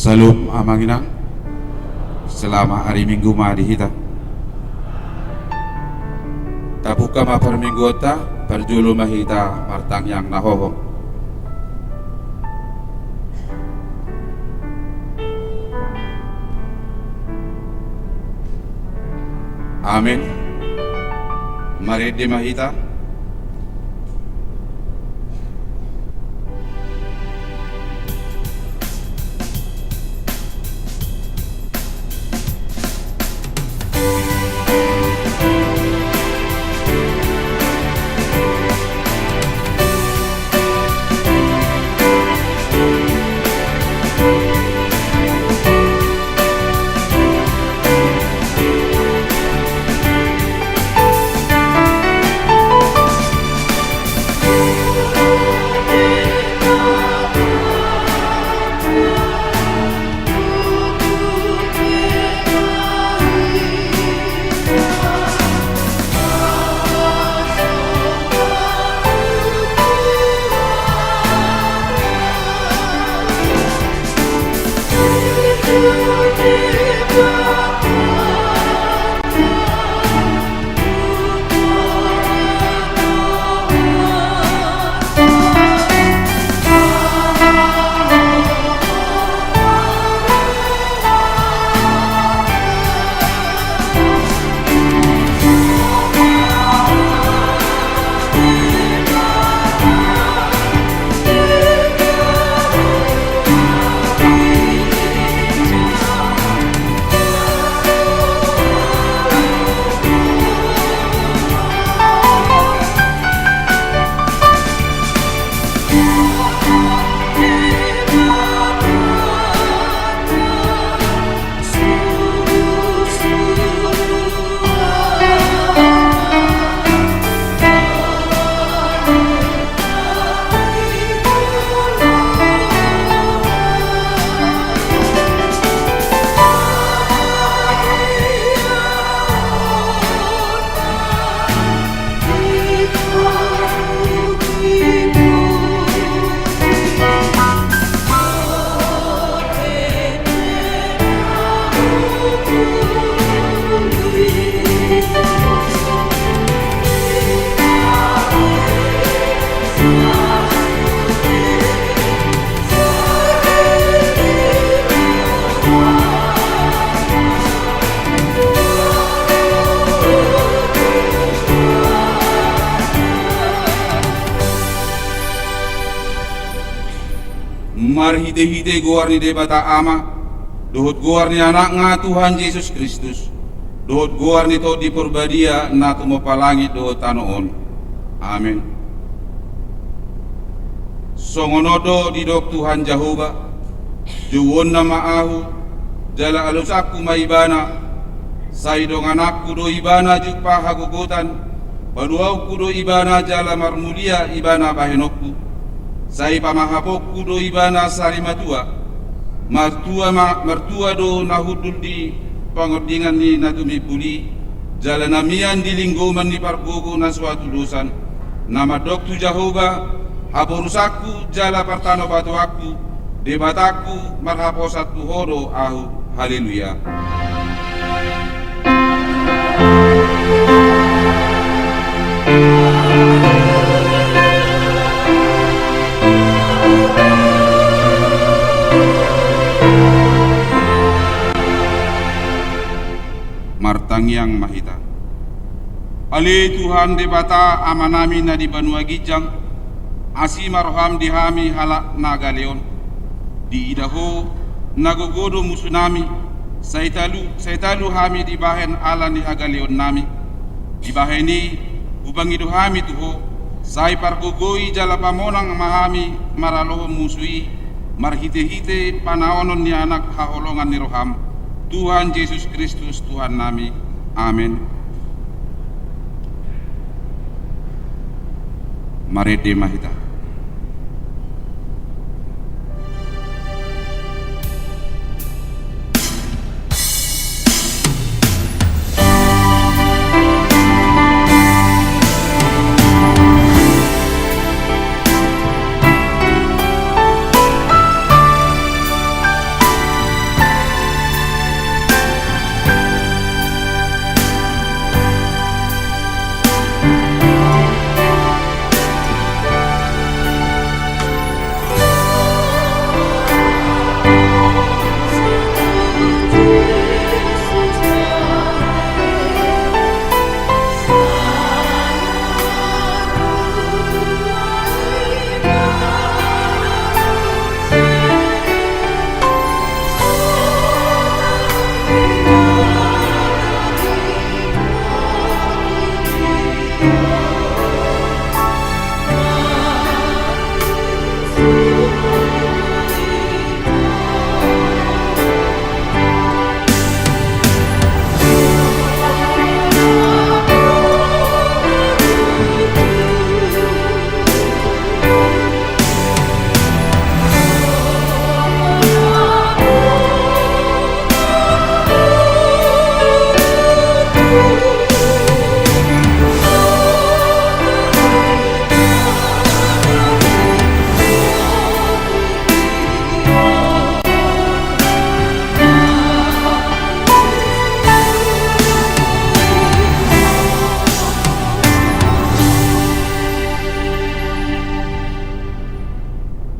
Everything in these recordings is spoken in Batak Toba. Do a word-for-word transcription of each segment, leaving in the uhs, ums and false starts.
Salam, Amang Inang. Selamat hari Minggu ma di hita. Tabuka ma parmingguonta, parjolo ma hita martangiang na hohom. Amen. Marende ma hita. Marhitehite goar ni Debata Ama, dohot goar ni Anakna Tuhan Jesus Kristus, dohot goar ni Tondi Porbadia na tumompa langit dohot tano on. Amen. Songon on do didok Tuhan Jahowa: Jouonna ma Ahu, jala alusanku ma Ibana, sai dongananku do Ibana jumpa hagogotan, paluaonku do Ibana jala marmulia Ibana bahenonku, sai pamahaponku do Ibana sari matua. Martua ma, martua do na hundul di pangondingan ni na tumimbul i, jala na mian di linggoman ni pargogo na so hatudosan, na mandok tu Jahowa: Haporusanku jala partanobatoanku, Debatangku, marhaposan tu Ho do ahu. Haleluya. Martangiang ma hita. Ale Tuhan Debata Amanami na di banua ginjang, asi ma roham di hami halak na gale on. Diida Ho, na gogo do musunami, sai talu, sai talu hami dibahen ala ni hagaleonnami. Dibahen i, hubangi do hami tu Ho, sai pargogoi jala pamonang ma hami maralohon musu i, marhitehite panaonon ni Anak haholongan ni roham, Tuhan Jesus Kristus Tuhannami. Amen. Marende ma hita.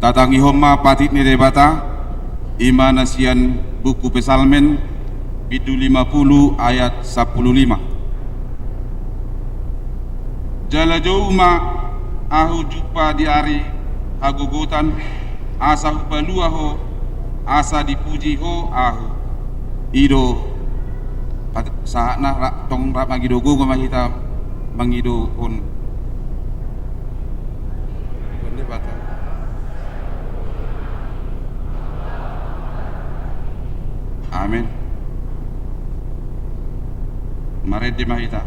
Tatangihon ma patik ni Debata, i ma na sian buku Psalmen, bindu lima pulu ayat sampulu lima. Jala jou ma ahu jumpa di ari hagogotan, asa hupalua ho, asa dipuji ho ahu. I do pat-, sahatna ra-, tong rap mangido gogo ma hita mangido on. Tuhan Debata. Amen. Marende ma hita.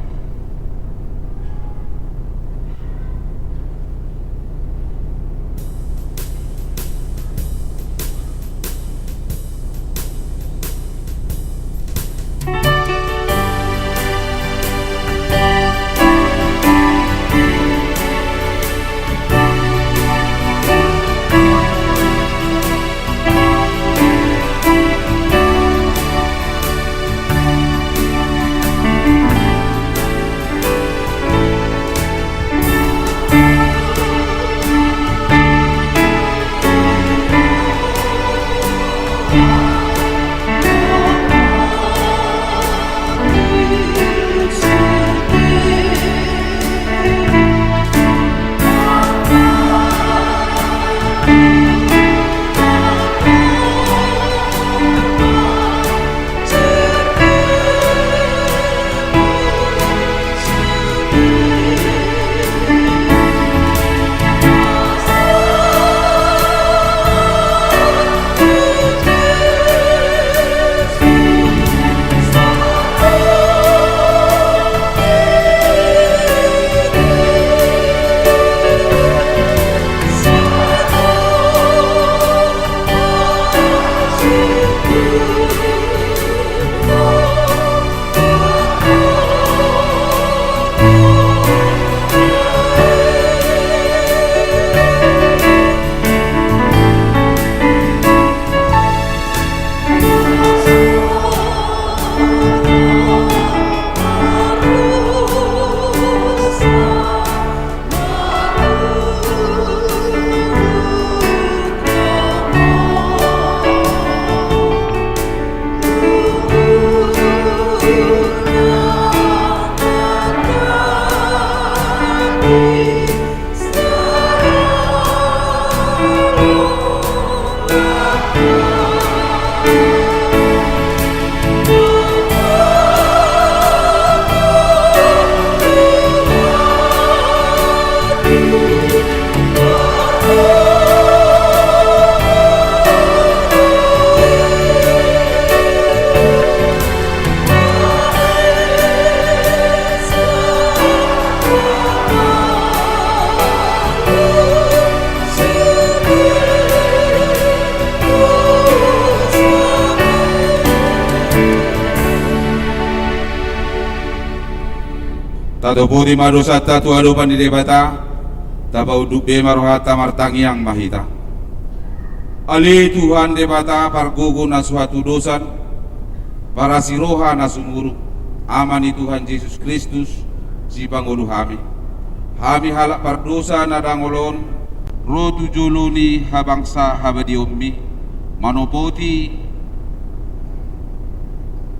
Tatopoti ma dosanta tu adopan ni Debata, tapaunduk be ma rohanta, martangiang ma hita. Ale Tuhan Debata, pargogo na so hatudosan, parasi roha na sumurung, Ama ni Tuhan Jesus Kristus, sipangolu hami. Hami halak pardosa na dangol on, ro tu jolo ni habangsa habadiaonmi, manopoti,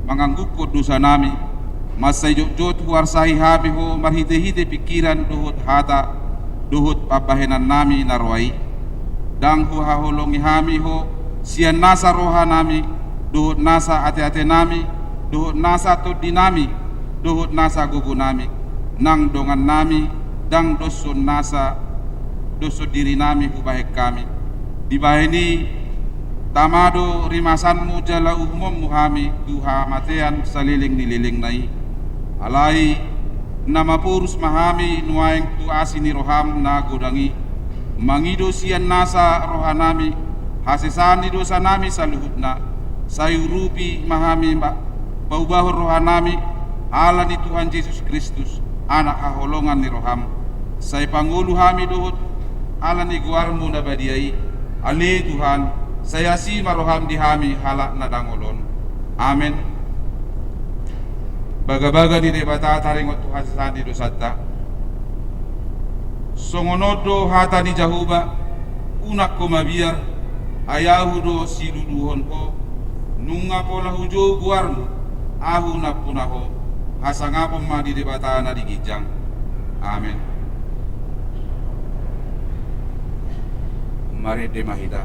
manganggungkon dosanami, mansai jotjot huarsahi hami ho marhitehite pingkiran dohot hata, dohot pambahenannami na roa i. Ndang huhaholongi hami ho sian nasa rohanami, dohot nasa ateatenami, dohot nasa tondinami, dohot nasa gogonami, nang dongannami, ndang doshon nasa, doshon dirinami hubahen hami. Dibahen i, tama do rimasanmu jala uhumonmu hami tu hamatean saleleng ni lelengna i. Alai, na maporus ma hami nuaeng tu asi ni roham na godang i, mangido sian nasa rohanami hasesaan ni dosanami saluhutna, sai urupi ma hami ma-, paubahon rohanami, ala ni Tuhan Jesus Kristus, Anak haholongan ni roham, sai pangolu hami dohot ala ni goarmu na badia i. Ale Tuhan, sai asi ma roham di hami halak na dangol on. Amen. Bagabaga ni Debata taringot tu hasesaan ni dosanta. Songon on do hata ni Jahowa, Unang ho mabiar, ai ahu do siluluhon ho, nunga pola hujou goarmu, ahu nampuna ho, hasangapon ma di Debata na di ginjang. Amen. Marende ma hita.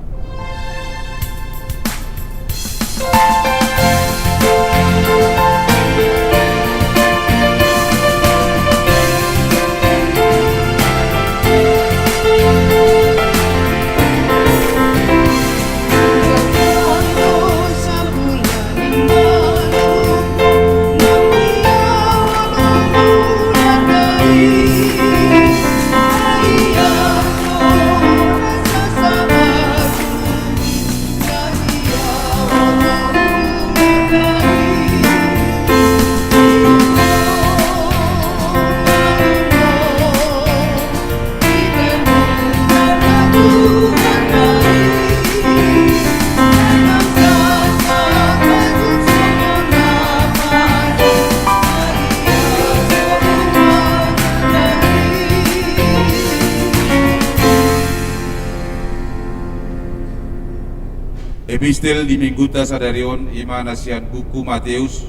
Epistel di minggunta sadari on i ma na sian buku Mateus,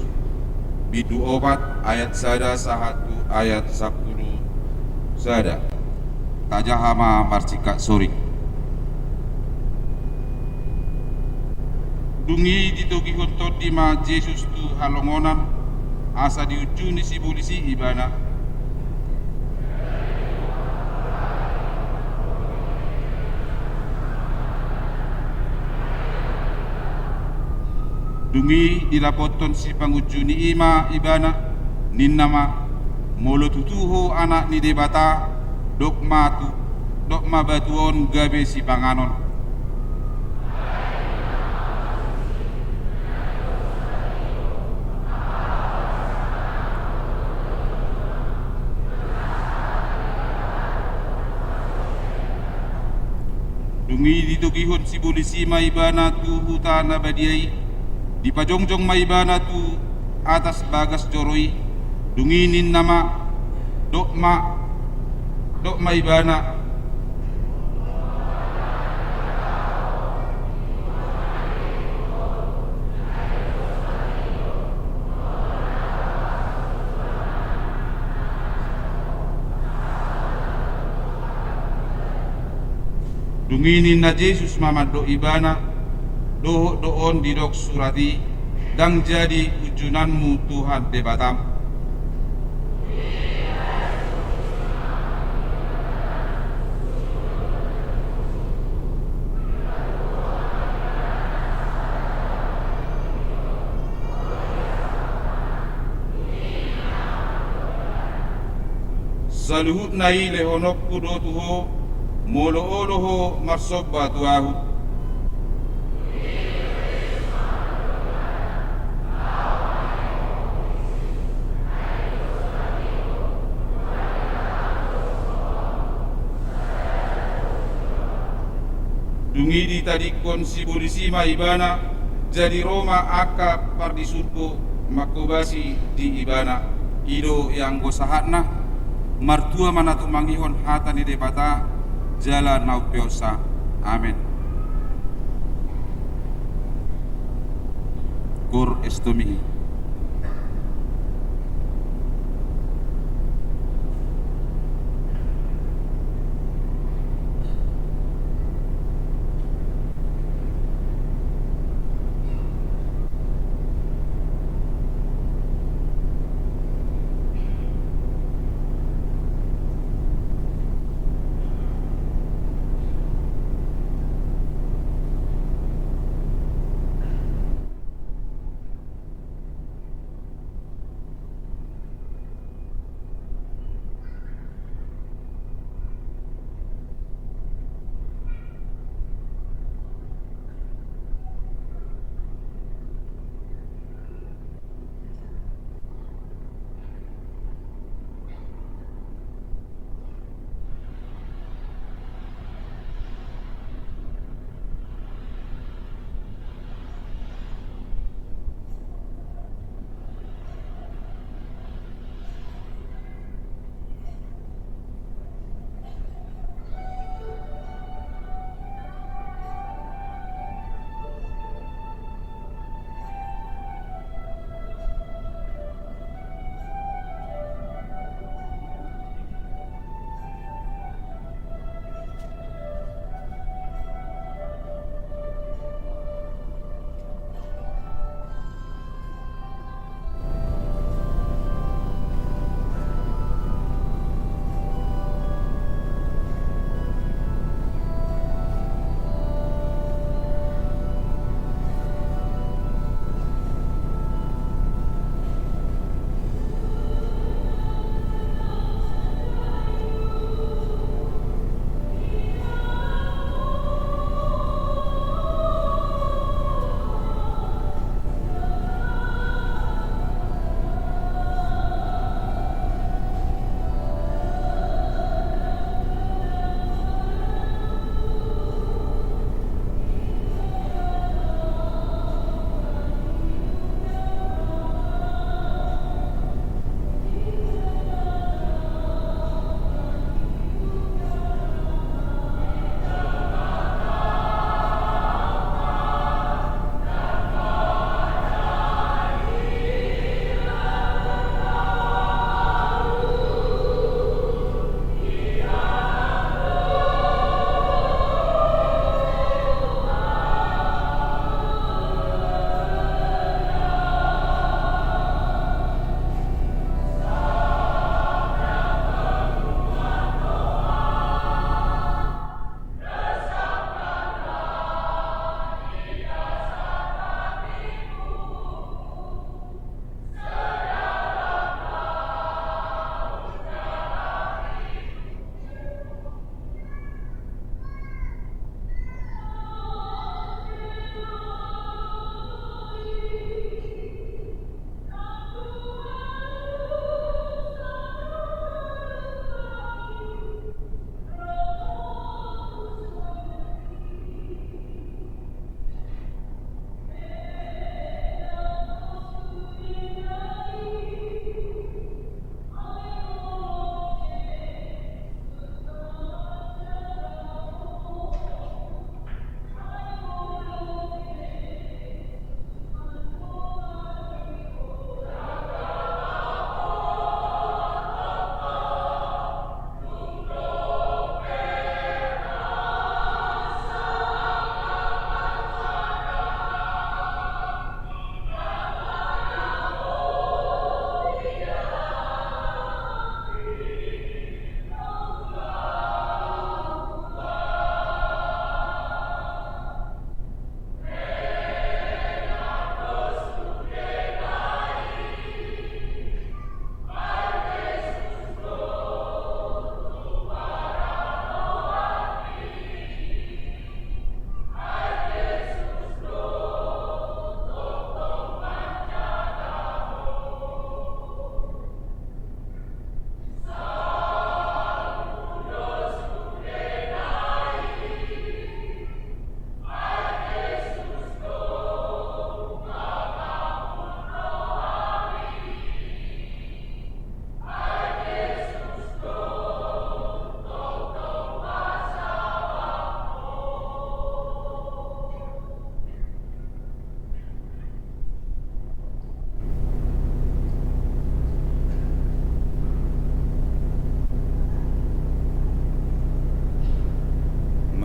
bindu opat, ayat sada sahat tu ayat sampulu sada. Tajaha ma marsingkat soring. Dung i ditogihon tondi ma Jesus tu halongonan, asa diunjuni sibolis i ibana. Dung i didapothon sipangunjuni i ma ibana, ninna ma: Molo tutu ho Anak ni Debata, dok ma tu, dok ma batu on gabe sipanganon. Dung i ditogihon sibolis i ma ibana tu huta na badia i, dipajongjong ma ibana tu atas bagas joro i, dung i ninna ma: Dok ma, dok ma ibana. Dung i ninna Jesus ma mandok ibana: Dohot do on didok surat i: Ndang jadi unjunanmu Tuhan Debatam. Saluhutna i lehononku do tu ho, molo olo ho marsomba tu ahu. Dung i ditadingkon sibolis i ma ibana, jadi ro ma angka pardisurgo manghobasi di ibana. I do i anggo sahatna. Martua ma na tumangihon hata ni Debata jala na umpeonsa. Amen. Cor est Domini.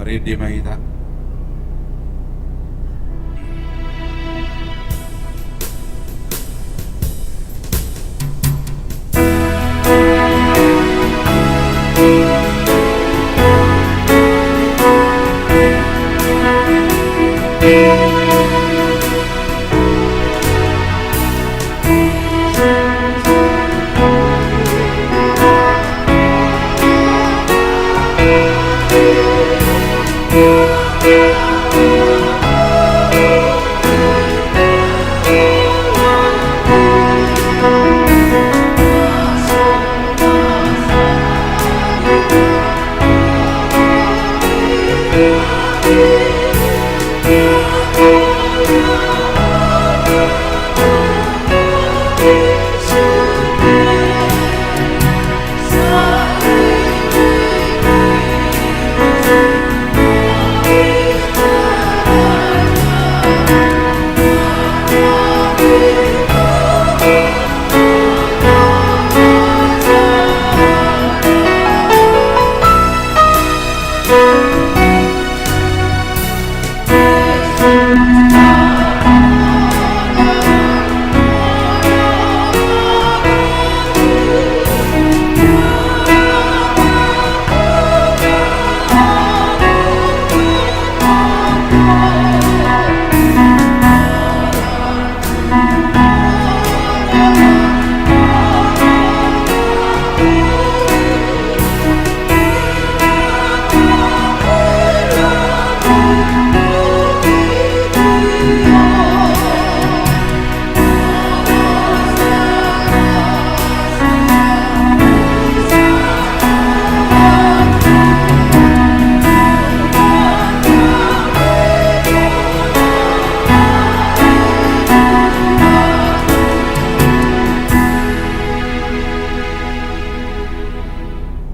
Rende ma hita.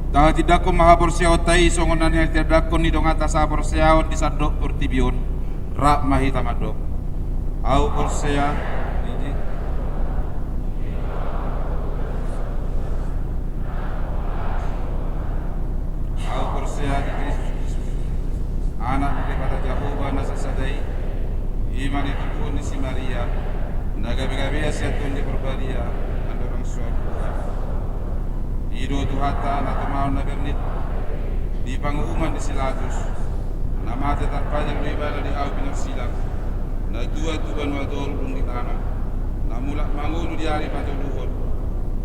Tahatindangkon ma haporseaonta i songon na nihatindangkon ni donganta sahaporseaon di sandok portibi on. Rap ma hita mandok. Ahu porsea di Je-, ahu porsea di Jesus Kristus, Anak ni Debata Jahowa na sasada i, i ma na ditubuhon ni si Maria, na gabegabean sian Tondi Porbadia, andorang so adong Tuhan. I do Tuhanta na tumaon na bernit di panguhuman ni si Latus, na mate tarpajal do ibana di hau pinarsilang, na tuat tu banua toru dung di tano, na mulak mangolu di ari patoluhon,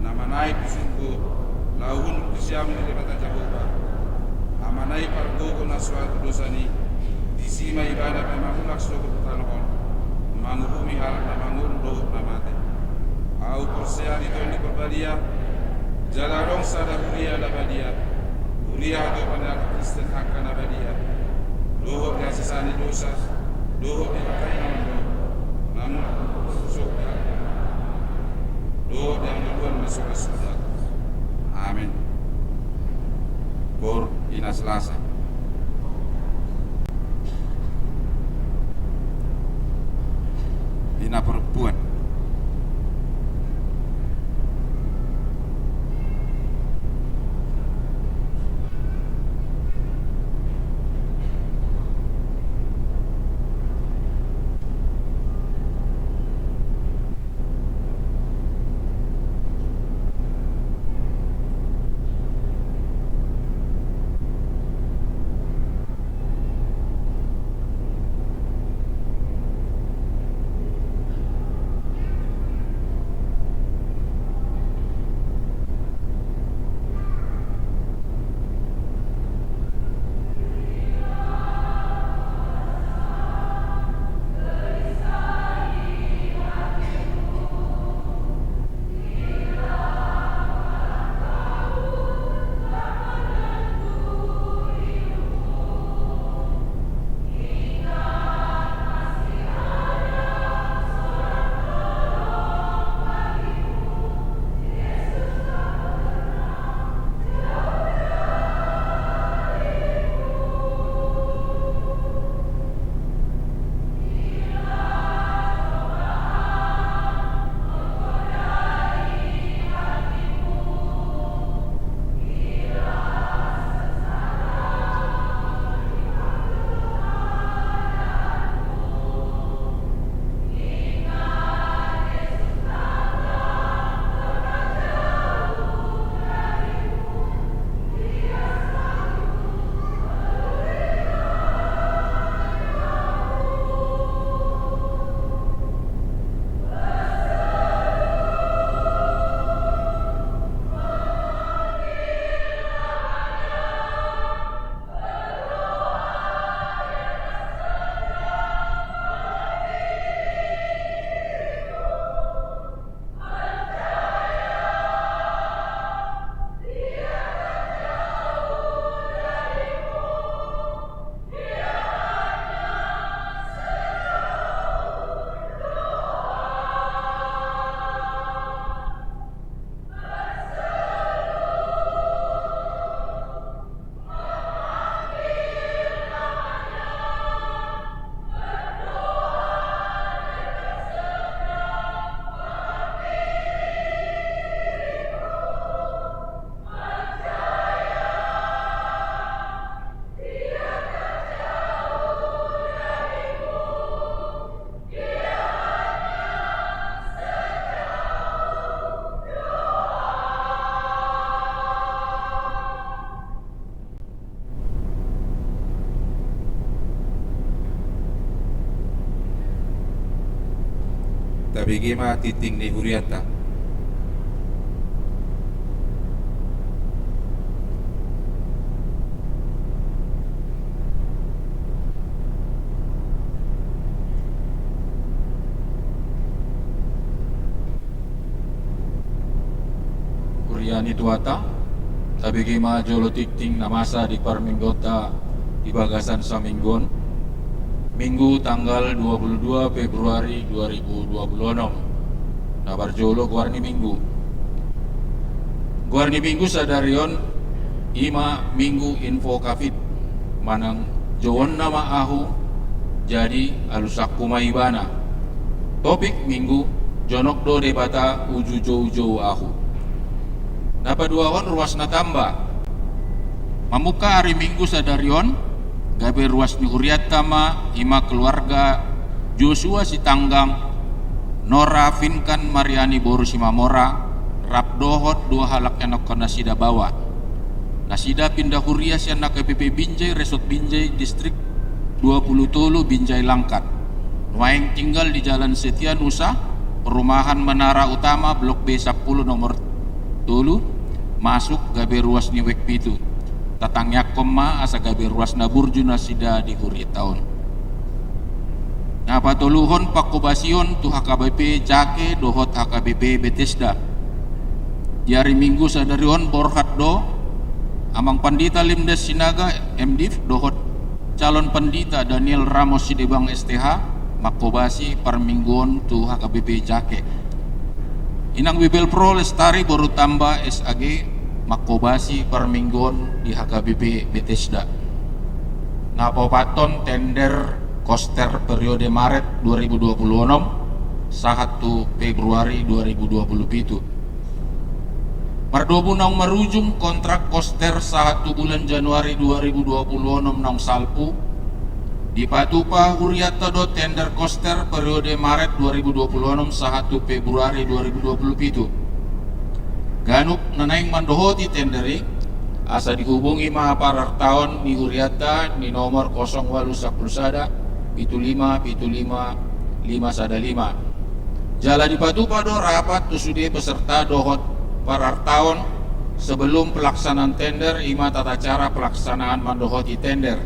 na manaek tu surgo, laho hundul tu siamun ni Debata Jahowa. Amanami pargogo na so atudosan i, disi ma ibana pe mangulak sogot tu tano on, manguhumi halak na mangolu dohot na mate. Ahu porsea di Tondi Porbadia, jala adong sada huria na badia, huria hatopan ni halak Kristen angka na badia, dohot di hasesaan ni dosa, dohot di partahinan dosa, na mulak tu surgo, dohot di hangoluan na so ra suda. Amen. Koor ina Selasa. Ina perempuan. Tabege ma tingting ni hurianta. Huria ni Tuhanta, tabege ma jolo tingting na masa di parmingguonta di bagasan saminggu on. Minggu tanggal dua puluh dua Februari dua ribu dua puluh enam. Na parjolo goar ni minggu. Goar ni minggu sadari on i ma Minggu Info Covid, manang jouonna ma ahu, jadi alusanku ma ibana. Topik minggu, jonok do Debata uju joujou ahu. Na paduahon ruas na tamba. Mamungka ari Minggu sadari on, gabe ruas ni hurianta ma i ma keluarga Joshua Sitanggang, Nora Finkan Mariani boru Simamora, rap dohot dua halak ianakhon nasida baoa. Nasida pinda huria sian H K B P Binjai, Resort Binjai, Distrik dua puluh tolu Binjai Langkat. Nuaeng tinggal di Jalan Setia Nusa, Perumahan Menara Utama, Blok B sampulu nomor tolu, masuk gabe ruas ni wijk pitu. Tatangiangkon ma asa gabe ruas na burju nasida di hurianta on. Na patoluhon pangkobasion tu H K B P Jake dohot H K B P Betesda. Di ari Minggu sadari on borhat do Amang Pandita Limdes Sinaga, M Div, dohot calon pandita Daniel Ramos Sidebang, S T H, mangkobasi parmingguon tu H K B P Jake. Inang Bibelvrouw Lestari boru Tamba, S Ag, mangkobasi parmingguon di H K B P Betesda. Na paopathon tender koster periode Maret dua ribu dua puluh enam sahat tu Februari dua ribu dua puluh pitu. Mardomu naung marujung kontrak koster sahat tu bulan Januari dua ribu dua puluh enam naung salpu, dipatupa hurianta do tender koster periode Maret dua ribu dua puluh enam sahat tu Februari dua ribu dua puluh pitu. Ganup na naeng mandohoti tender i, asa dihubungi ma parartaon ni hurianta di nomor kosong ualu sampulu sada pitu lima pitu lima lima sada lima. Jala dipatupa do rapat tu sude peserta dohot parartaon sebelum pelaksanaan tender, i ma tata cara pelaksanaan mandohoti tender.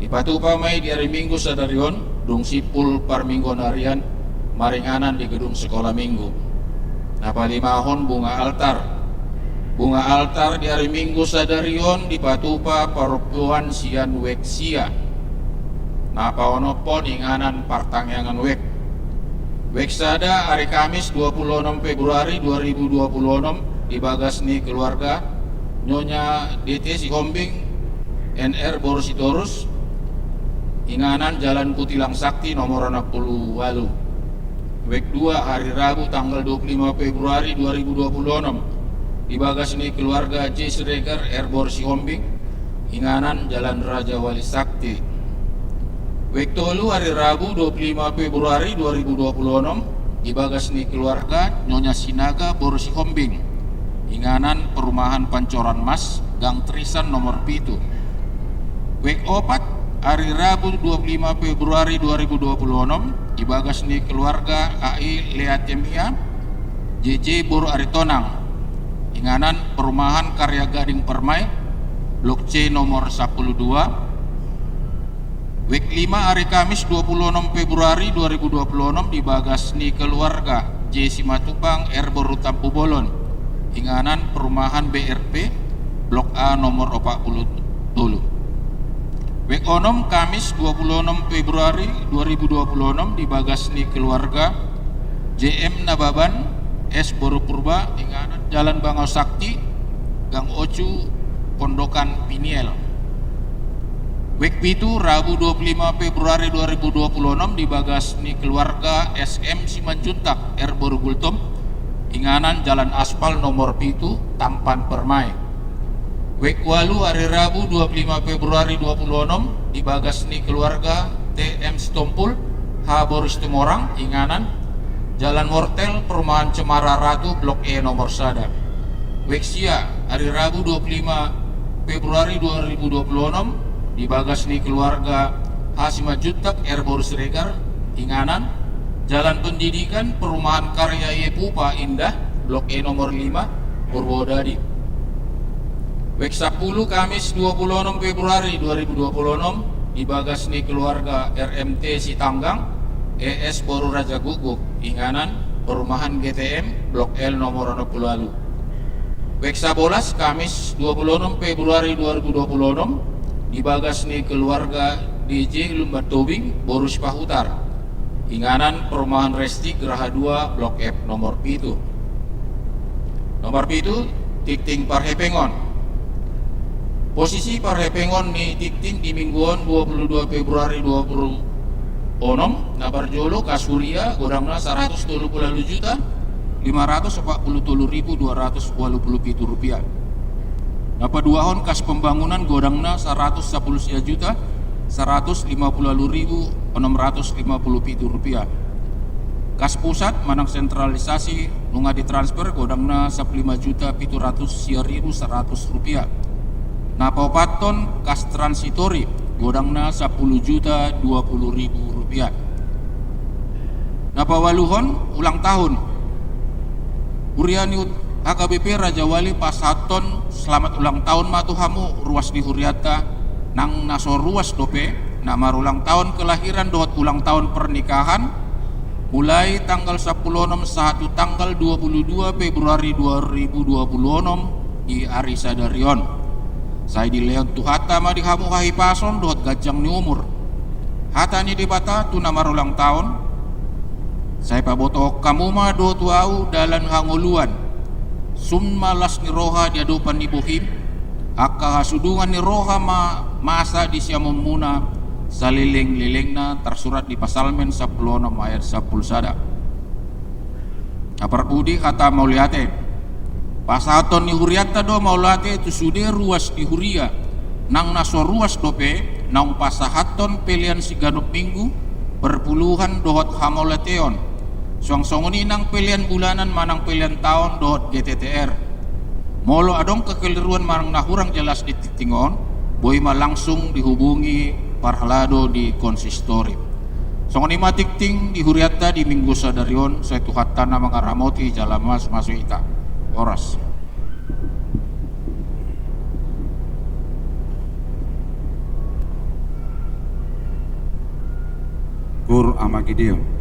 Dipatupa ma i di ari Minggu sadari on, dung simpul parmingguonarian maringanan di gedung Sekolah Minggu. Na palimahon bunga altar. Bunga altar di ari Minggu sadari on dipatupa parompuan sian wijk sia. Na paonomhon inganan partangiangan wijk. Wijk sada, ari Kamis dua puluh enam Februari dua ribu dua puluh enam, di bagas ni keluarga Nyonya D T Sihombing N R boru Sitorus, inganan Jalan Kutilang Sakti nomor enam puluh ualu. Wijk dua, ari Rabu tanggal dua puluh lima Februari dua ribu dua puluh enam, di bagas ni keluarga J Siregar R boru Sihombing, inganan Jalan Raja Wali Sakti. Wijk tolu, ari Rabu dua puluh lima Februari dua ribu dua puluh enam, di bagas ni keluarga Nyonya Sinaga boru Sihombing, inganan Perumahan Pancoran Mas, Gang Trisan nomor pitu. Wijk opat, ari Rabu dua puluh lima Februari dua ribu dua puluh enam, di bagas ni keluarga A I Leatemia, J J boru Aritonang, inganan Perumahan Karya Gading Permai, Blok C nomor sampulu dua. Wijk lima, ari Kamis dua puluh enam Februari dua ribu dua puluh enam, di bagas ni keluarga J Simatupang R boru Tampubolon, inganan Perumahan B R P, Blok A nomor opat puluh tolu. Wijk onom, Kamis dua puluh enam Februari dua ribu dua puluh enam, di bagas ni keluarga J M Nababan S boru Purba, inganan Jalan Bangau Sakti, Gang Ocu, Pondokan Piniel. Wijk pitu, Rabu dua puluh lima Februari dua ribu dua puluh enam, di bagas ni keluarga S M Simanjuntak R boru Gultom, inganan Jalan Aspal nomor pitu, Tampan Permai. Wijk ualu, ari Rabu dua puluh lima Februari dua puluh enam, di bagas ni keluarga T M Sitompul H boru Situmorang, inganan Jalan Wortel, Perumahan Cemara Ratu, Blok E nomor sada. Wijk sia, ari Rabu dua puluh lima Februari dua ribu dua puluh enam, di bagas ni keluarga H Simanjuntak R boru Siregar, inganan Jalan Pendidikan, Perumahan Karya Yepupa Indah, Blok E nomor lima, Purwodadi. Wijk sampulu, Kamis dua pulu onom Februari dua ribu dua pulu onom, di bagas ni keluarga R M T Sitanggang, E S boru Raja Guguk, inganan Perumahan G T M, Blok L nomor onom pulu ualu. Wijk sabolas, Kamis dua pulu onom Februari dua ribu dua pulu onom, di bagas ni keluarga D J Lumban Tobing, boru Sipahutar, inganan Perumahan Resti Graha dua, Blok F nomor pitu. Nomor pitu, tingting parhepengon. Posisi parhepengon ni tingting di minggu on dua pulu dua Februari dua pulu onom, na parjolo kas huria godangna saratus tolu pulu ualu juta lima ratus opat pulu tolu ribu dua ratus ualu pulu pitu rupiah. Na paduahon kas pembangunan godangna saratus sampulu sia juta saratus lima pulu ualu ribu onom ratus lima pulu pitu rupiah. Kas pusat manang sentralisasi nunga ditransfer godangna sampulu lima juta pitu ratus sia ribu saratus rupiah. Na paopathon kas transitori godangna sampulu juta dua pulu ribu rupiah. Na paualuhon, ulang tahun. Huria ni H K B P Raja Wali pasahathon selamat ulang tahun ma tu hamu ruas ni hurianta, nang na so ruas dope, na marulang tahun kelahiran dohot ulang tahun pernikahan, mulai tanggal sampulu onom sahat tu tanggal dua pulu dua Februari dua ribu dua pulu onom di ari sadari on. Sai dilehon Tuhanta ma di hamu hahipason dohot ganjang ni umur. Hata ni Debata tu na marulang tahun: Sai pabotohon hamu ma do tu ahu dalan hangoluan. Sun ma las ni roha di adopan ni bohim, angka hasudungan ni roha ma masa di siamunmuna, saleleng-lelengna, tarsurat di Psalmen sampulu onom ayat sampulu sada. Na parpudi, hata mauliate. Pasahathon ni hurianta do mauliate tu sude ruas ni huria, nang na so ruas dope, naung pasahathon pelean siganup minggu, perpuluhan dohot hamauliateon. Suang songon i nang pelean bulanan manang pelean taon dohot G T T R. Molo adong kekeliruan manang na hurang jelas di tingting on, boi ma langsung dihubungi parhalado di konsistori. Songon i ma tingting di hurianta di minggu sadari on, sai Tuhanta na mangaramoti jala masu-masu hita. Horas. Kur Ama Gideon.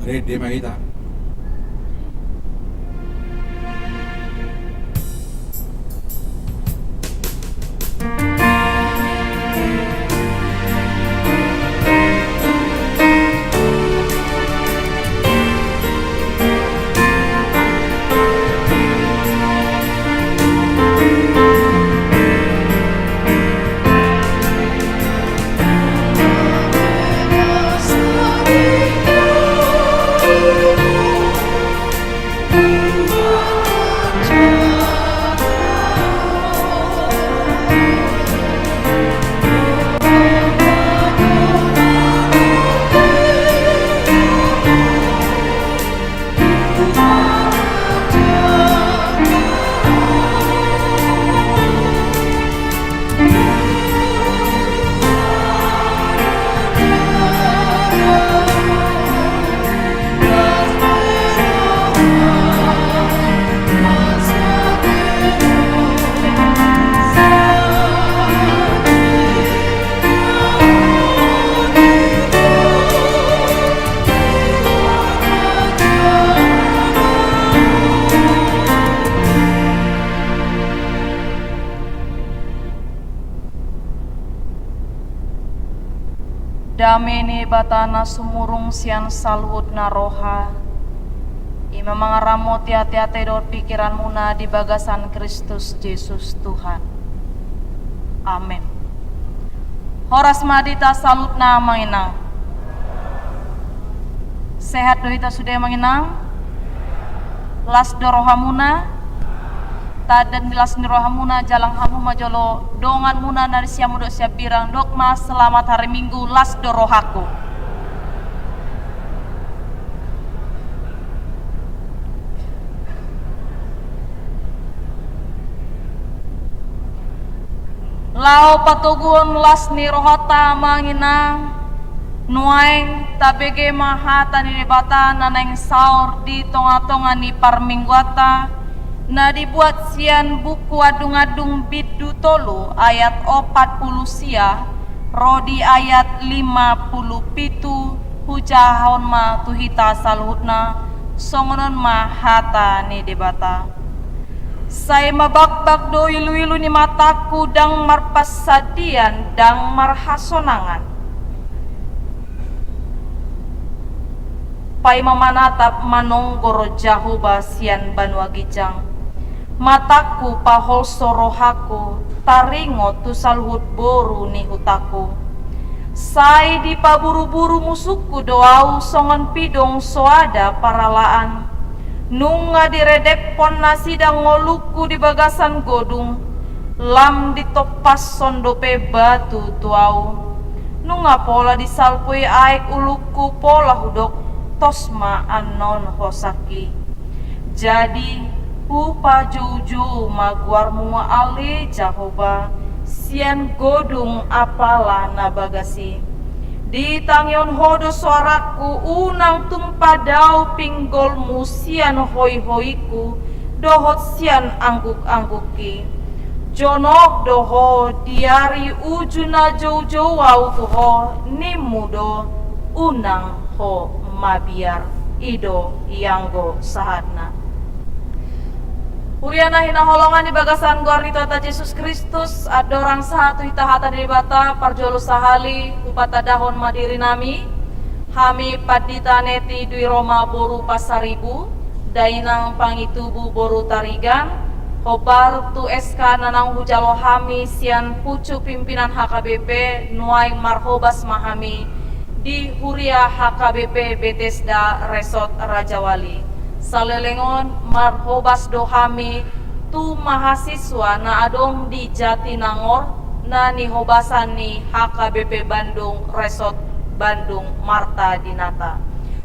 Rende ma hita. Dame ni Debata na sumurung sian saluhutna roha, i ma mangaramoti ateate dohot pingkiranmuna di bagasan Kristus Jesus Tuhan. Amen. Horas ma di hita saluhutna, amang inang. Sehat do hita sude, amang inang? Las do rohamuna? Tanda ni las ni rohamuna, jalang hamu ma jolo donganmuna na di siamun dohot siambirang, dok ma: Selamat hari Minggu, las do rohangku. Laho patoguhon las ni rohanta, amang inang, nuaeng tabege ma hata ni Debata na naeng saor di tongatonga ni parmingguanta, na dibuat sian buku Andung-andung bindu tolu ayat opat pulu sia ro di ayat lima pulu pitu. Hujahahon ma tu hita saluhutna, songon on ma hata ni Debata. Sai mabakbak do iluilu ni matangku, ndang marpansandian, ndang marhasonangan. Paima manatap manonggor Jahowa sian banua ginjang, matangku paholso, rohangku taringot tu saluhut boru ni hutangku. Sai dipaburuburu musungku do ahu songon pidong soada paralaan. Nunga diredephon nasida ngolungku di bagasan godung, lam ditompashon dope batu tu ahu. Nunga pola disalpui aek ulungku, pola hudok: Tos ma annon hosangki. Jadi hupajoujou ma goarmu, ale Jahowa, sian godung apala na bagas i. Ditangihon Ho do soarangku, unang tung padao pinggolmu sian hoihoingku dohot sian anggukanggukki. Jonok do Ho di ari uju na joujou ahu tu Ho, nimmu do: Unang ho mabiar. I do i anggo sahatna. Huria na hinaholongan di bagasan goar ni Tuhanta Jesus Kristus, andorang sahat tu hita hata ni Debata, parjolo sahali hupatandahon ma dirinami. Hami Pandita Neti Dwi Roma boru Pasaribu, dainang Pangitubu boru Tarigan, hombar tu S K na naung hujalo hami sian pucuk pimpinan H K B P, nuaeng marhobas ma hami di Huria H K B P Betesda Resort Rajawali. Saleleng on marhobas do hami tu mahasiswa na adong di Jatinangor, na nihobasan ni H K B P Bandung Resort Bandung Marta Dinata.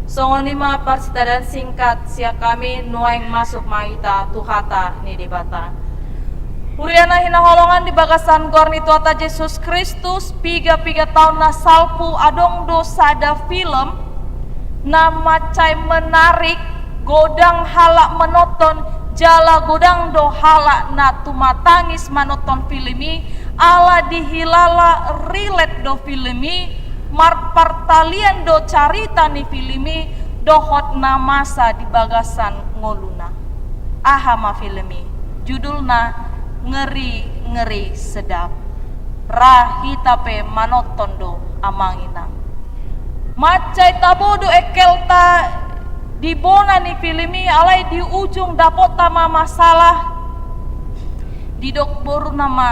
Songon i ma parsitadoan singkat sian hami, nuaeng masuk ma hita tu hata ni Debata. Huria na hinaholongan di bagasan goar ni Tuhanta Jesus Kristus, piga-piga taon na salpu adong do sada film na mansai menarik, godang halak menonton, jala godang do halak na tumatangis manonton film i, ala dihilala relate do film i, marpartalian do carita ni film i, dohot na masa di bagasan ngoluna. Aha ma film i? Judulna Ngeri-Ngeri Sedap. Ra hita pe manonton do, amang inang. Mansai tabo do engkelta di bona ni film i, alai di ujung dapotta ma masalah. Didok boruna ma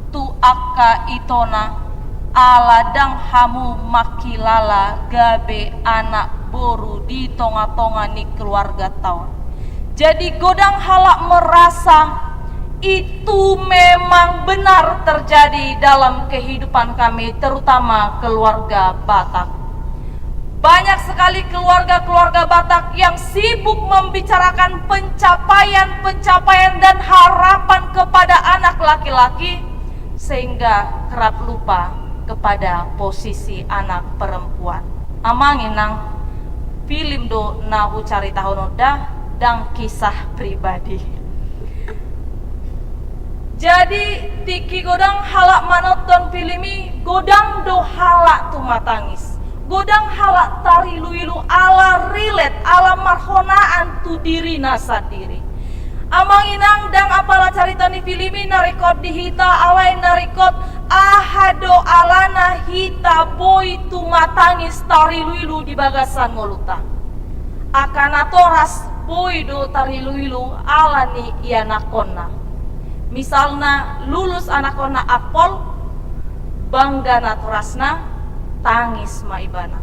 tu angka itona, ala ndang hamu mangkilala gabe anak boru di tonga-tonga ni keluargata on. Jadi godang halak merasa itu memang benar terjadi dalam kehidupan kami, terutama keluarga Batak. Banyak sekali keluarga-keluarga Batak yang sibuk membicarakan pencapaian-pencapaian dan harapan kepada anak laki-laki, sehingga kerap lupa kepada posisi anak perempuan. Amang inang, film do na hucaritahon on da, ndang kisah pribadi. Jadi, tingki godang halak manonton film i, godang do halak tumatangis. Godang halak tarilu-ilu ala relate, ala marhonaan tu dirina sandiri. Amang inang, ndang apala carita ni film i na ringkot di hita, alai na ringkot aha do alana hita boi tumatangis tarilu-ilu di bagasan ngolunta. Angka natoras boi do tarilu-ilu ala ni ianakhonna. Misalna lulus anakhonna Akpol, bangga natorasna, tangis ma ibana.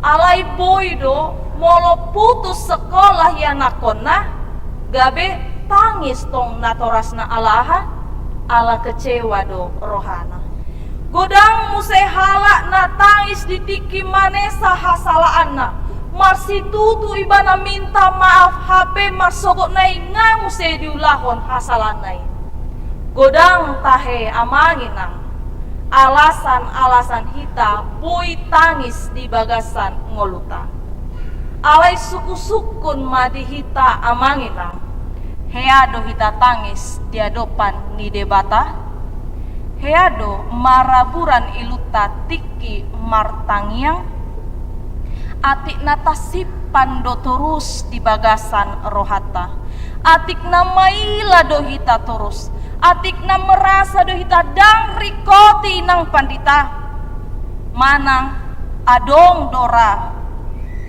Alai boi do molo putus sekolah ianakhonna, gabe tangis tong natorasna, ala aha? Ala kecewa do rohana. Godang muse halak na tangis di tingki manesa hasalaanna, marsitutu ibana minta maaf, hape marsogot na i nga muse diulahon hasalaanna i. Godang tahe, amang inang, alasan-alasan hita boi tangis di bagasan ngolunta. Alai sungkun-sungkun ma di hita, amang inang. Hea do hita tangis di adopan ni Debata? Hea do maraburan ilunta tingki martangiang? Atik na tasimpan do torus di bagasan rohanta? Atik na maila do hita torus? Atik na merasa do hita ndang ringkoti inang pandita? Manang adong do ra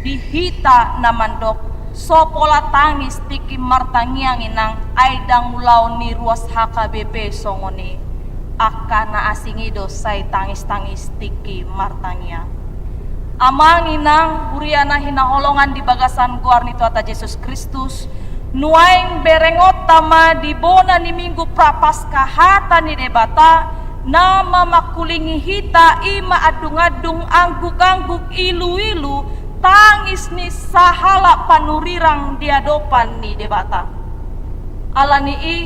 di hita na mandok, so pola tangis tingki martangiang inang, ai ndang ulaon ni ruas H K B P songon i. Angka na asing i do sai tangis-tangis tingki martangiang. Amang inang, huria na hinaholongan di bagasan goar ni Tuhanta Jesus Kristus, nuaeng berengonta ma di bona ni Minggu Prapaskah hata ni Debata, na mamangkulingi hita, i ma andung-andung, angguk-angguk, ilu-ilu, tangis ni sahalak panurirang di adopan ni Debata. Ala ni i,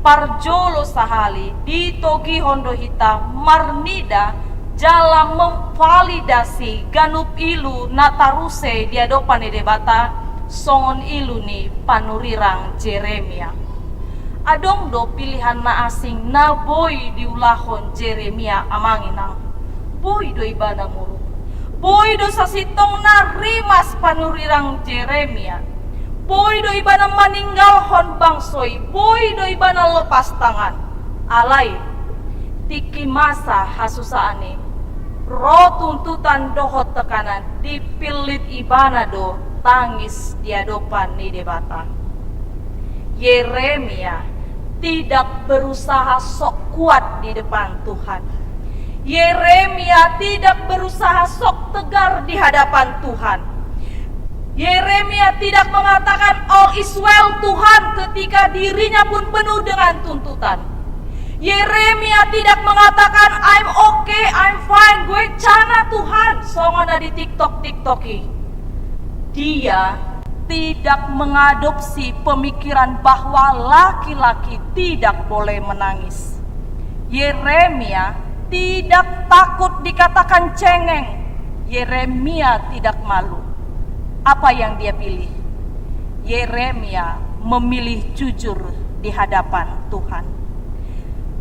parjolo sahali ditogihon do hita marnida jala memvalidasi ganup ilu na taruse di adopan ni Debata, songon ilu ni panurirang Jeremia. Adong do pilihan na asing na boi diulahon Jeremia, amang inang. Boi do ibana muruk. Boi do sasintongna rimas panurirang Jeremia. Boi do ibana maninggalhon bangso i. Boi do ibana lepas tangan. Alai, tingki masa hasusaan i, ro tuntutan dohot tekanan, dipillit ibana do tangis di adopan ni Debata. Yeremia tidak berusaha sok kuat di depan Tuhan. Yeremia tidak berusaha sok tegar di hadapan Tuhan. Yeremia tidak mengatakan, "All is well, Tuhan," ketika dirinya pun penuh dengan tuntutan. Yeremia tidak mengatakan, "I'm okay, I'm fine, gue cana, Tuhan," songon na di TikTok-TikTok i. Dia tidak mengadopsi pemikiran bahwa laki-laki tidak boleh menangis. Yeremia tidak takut dikatakan cengeng. Yeremia tidak malu. Apa yang dia pilih? Yeremia memilih jujur di hadapan Tuhan.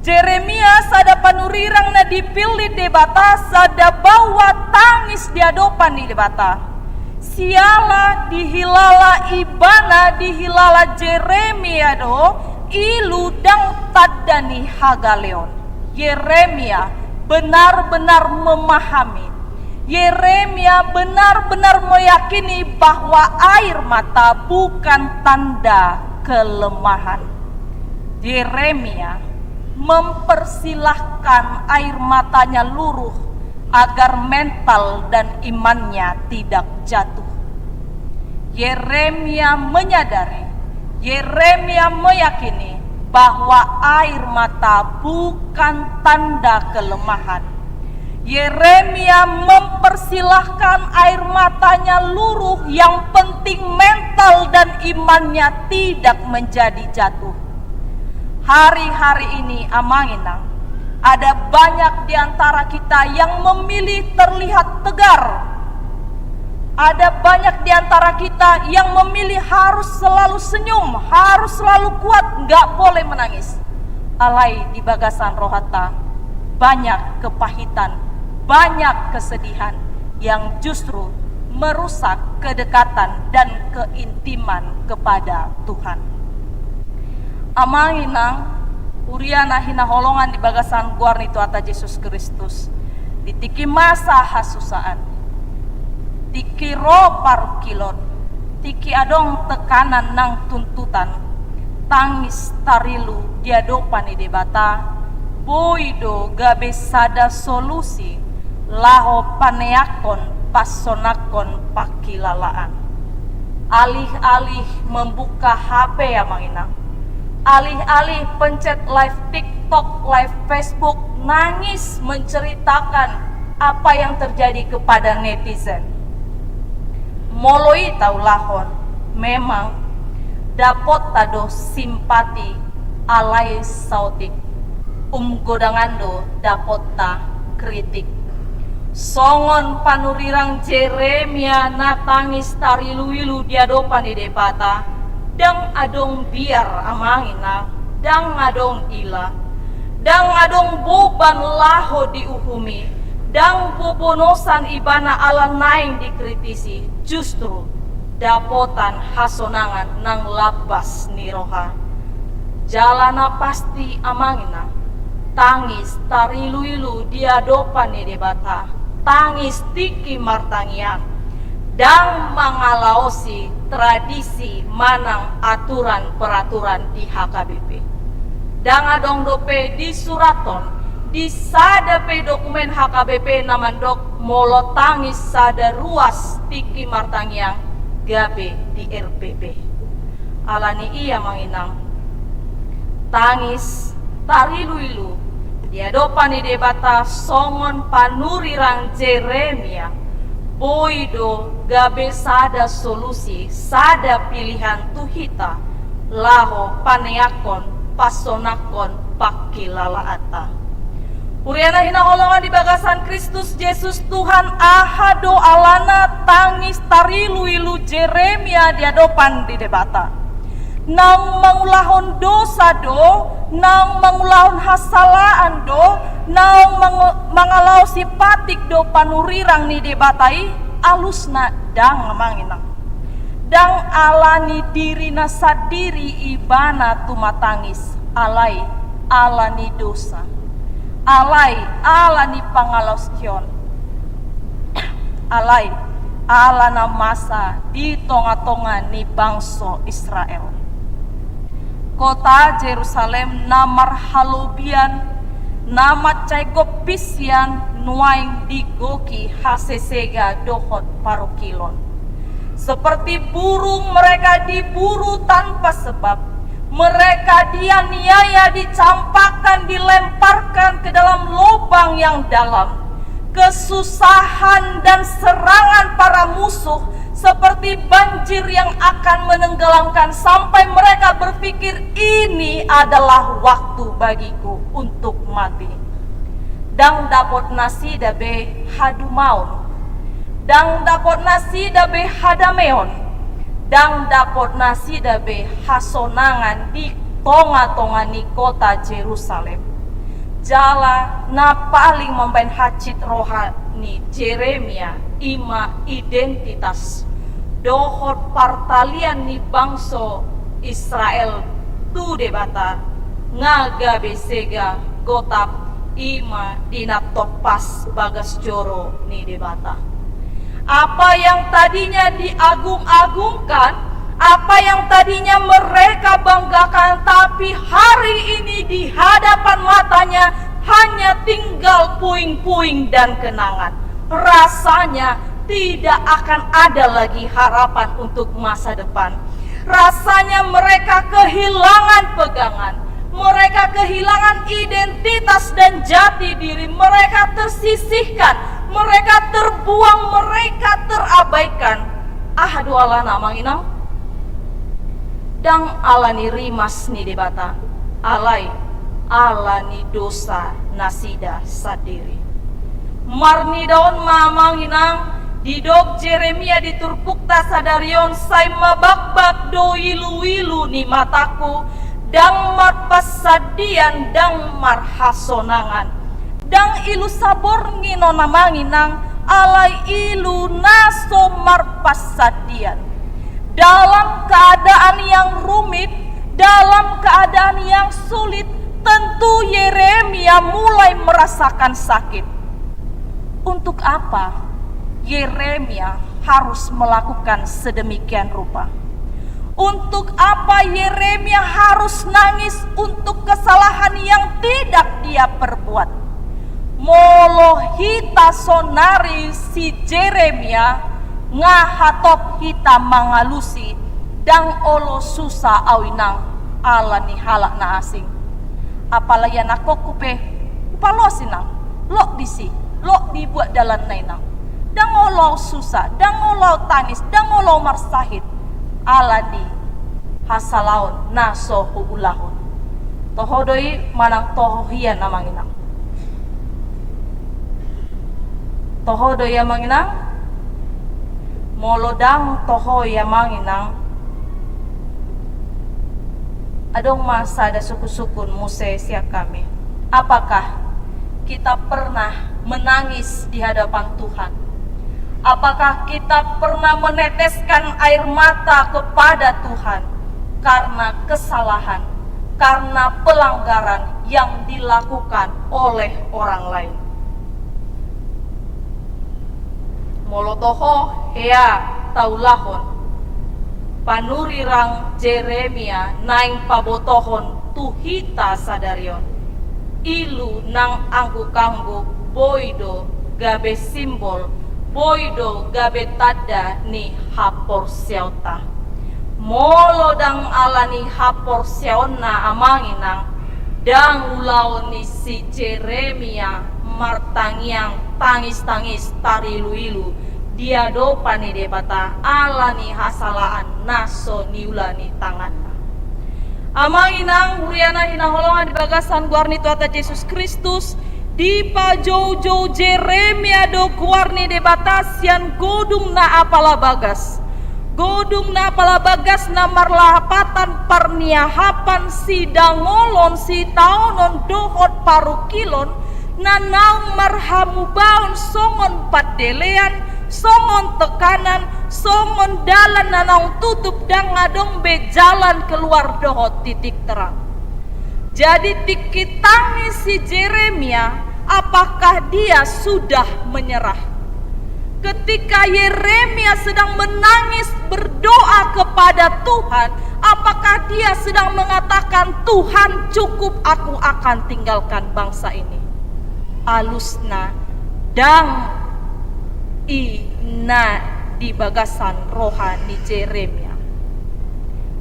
Jeremia sada panurirang na dipillit Debata, sada baoa tangis di adopan ni Debata. Siala dihilala ibana, dihilala Jeremia do ilu ndang tanda ni hagaleon. Yeremia benar-benar memahami. Yeremia benar-benar meyakini bahwa air mata bukan tanda kelemahan. Yeremia mempersilahkan air matanya luruh agar mental dan imannya tidak jatuh. Yeremia menyadari, Yeremia meyakini bahwa air mata bukan tanda kelemahan. Yeremia mempersilahkan air matanya luruh, yang penting mental dan imannya tidak menjadi jatuh. Hari-hari ini, Amang Inang, ada banyak di antara kita yang memilih terlihat tegar. Ada banyak di antara kita yang memilih harus selalu senyum, harus selalu kuat, nggak boleh menangis. Alai di bagasan rohanta banyak kepahitan, banyak kesedihan yang justru merusak kedekatan dan keintiman kepada Tuhan. Amang Inang, huria na hinaholongan di bagasan goar ni Tuhanta Jesus Kristus, di tingki masa hasusaan, tingki ro parungkilon, tingki adong tekanan nang tuntutan, tangis tarilu di adopan ni Debata boi do gabe sada solusi laho paneakkon, pasonanghon pangkilalaan. Alih-alih membuka H P, Amang Inang, alih-alih pencet live TikTok, live Facebook, nangis menceritakan apa yang terjadi kepada netizen. Molo i taulahon, memang dapotta do simpati, alai saotik umgodangan do dapotta kritik. Songon panurirang Jeremia na tangis tarilu-ilu di adopan ni Debata, ndang adong biar, Amang Inang, ndang adong ila, ndang adong boban laho diuhumi, ndang bobonosan ibana ala naeng dikritisi, justru dapotan hasonangan nang lambas ni roha. Jala na pasti, Amang Inang, tangis tarilu-ilu di adopan ni Debata, tangis tingki martangiang, ndang mangalaosi tradisi manang aturan peraturan di H K B P. Ndang adong dope disurathon di sada pe dokumen H K B P na mandok molo tangis sada ruas tingki martangiang gabe di R P P. Ala ni i, Amang Inang, tangis tarilu-ilu di adopan ni Debata songon panurirang Jeremia boi do gabe sada solusi, sada pilihan tu hita laho paneakkon, pasonanghon pangkilalaanta. Huria na hinaholongan di bagasan Kristus Jesus Tuhan, aha do alana tangis tarilu-ilu Jeremia di adopan ni Debata? Naung mangulahon dosa do, naung mangulahon hasalaan do, naung mang-, mangalaosi patik do panurirang ni Debata i? Alusna ndang, Amang Inang. Ndang ala ni dirina sandiri ibana tumatangis, alai ala ni dosa, alai ala ni pangalaosion, alai ala na masa di tonga-tonga ni bangso Israel. Kota Jerusalem na marhalobian, na mansai gompis sian nuaeng digoki hasesega dohot parungkilon. Seperti burung mereka diburu tanpa sebab, mereka dianiaya, dicampakkan, dilemparkan ke dalam lubang yang dalam. Kesusahan dan serangan para musuh seperti banjir yang akan menenggelamkan, sampai mereka berpikir, "Ini adalah waktu bagiku untuk mati." Ndang dapot nasida be hadumaon, ndang dapot nasida be hadameon, ndang dapot nasida be hasonangan di tonga-tonga ni kota Jerusalem. Jala na paling mambahen hansit roha ni Jeremia i ma identitas. dohot partalian ni bangso Israel tu Debata, nga gabe sega gotap, i ma di na tompas bagas joro ni Debata. Apa yang tadinya diagung-agungkan, apa yang tadinya mereka banggakan, tapi hari ini di hadapan matanya hanya tinggal puing-puing dan kenangan. Rasanya tidak akan ada lagi harapan untuk masa depan. Rasanya mereka kehilangan pegangan. Mereka kehilangan identitas dan jati diri. Mereka tersisihkan. Mereka terbuang. Mereka terabaikan. Aha do alana, amang inang? Ndang ala ni rimas ni Debata, alai ala ni dosa nasida sandiri. Marnida on ma, amang inang, didok Jeremia di turpukta sadari on: Sai mabakbak do iluilu ni matangku, ndang marpansandian, ndang marhasonangan. Ndang ilu saborngin on, amang inang, alai ilu na so marpansandian. Dalam keadaan yang rumit, dalam keadaan yang sulit, tentu Yeremia mulai merasakan sakit. Untuk apa Yeremia harus melakukan sedemikian rupa? Untuk apa Yeremia harus nangis untuk kesalahan yang tidak dia perbuat? Molo hita saonari si Jeremia, nga hatop hita mangalusi: Ndang olo susa au, inang, ala ni halak na asing. Apalai anakkonku pe hupaloas, inang, lok disi, lok dibuat dalanna, inang. Ndang olo au susa, ndang olo au tangis, ndang olo au marsahit ala ni hasalaon na so huulahon. Toho do i manang toho hian, amang inang? Toho do i, amang inang? Molo ndang toho i, amang inang, adong ma sada sungkunsungkun muse sian hami. Apakah kita pernah menangis di hadapan Tuhan? Apakah kita pernah meneteskan air mata kepada Tuhan karena kesalahan, karena pelanggaran yang dilakukan oleh orang lain? Molo toho, hea taulahon panurirang Jeremia naeng pabotohon tu hita sadari on. Ilu nang angguk-angguk boi do gabe simbol, boi do gabe tanda ni haporseaonta. Molo ndang ala ni haporseaonna, amang inang, ndang ulaon ni si Jeremia martangiang, tangis-tangis, tarilu-ilu di adopan ni Debata ala ni hasalaan na so niula ni tanganna. Amang inang, huria na hinaholongan di bagasan goar ni Tuhanta Jesus Kristus, dipajoujou Jeremia do goar ni Debata sian godung na apala bagas. Godung na apala bagas na marlapatan parniahapan, sidangolon, sitaonon dohot parungkilon, na naung marhamubaon songon pandelean, songon tekanan, songon dalan na naung tutup, ndang adong be jalan keluar dohot titik terang. Jadi, tingki tangis si Jeremia, apakah dia sudah menyerah? Ketika Yeremia sedang menangis berdoa kepada Tuhan, apakah dia sedang mengatakan, "Tuhan, cukup, aku akan tinggalkan bangsa ini"? Alusna, ndang i na di bagasan roha ni Jeremia.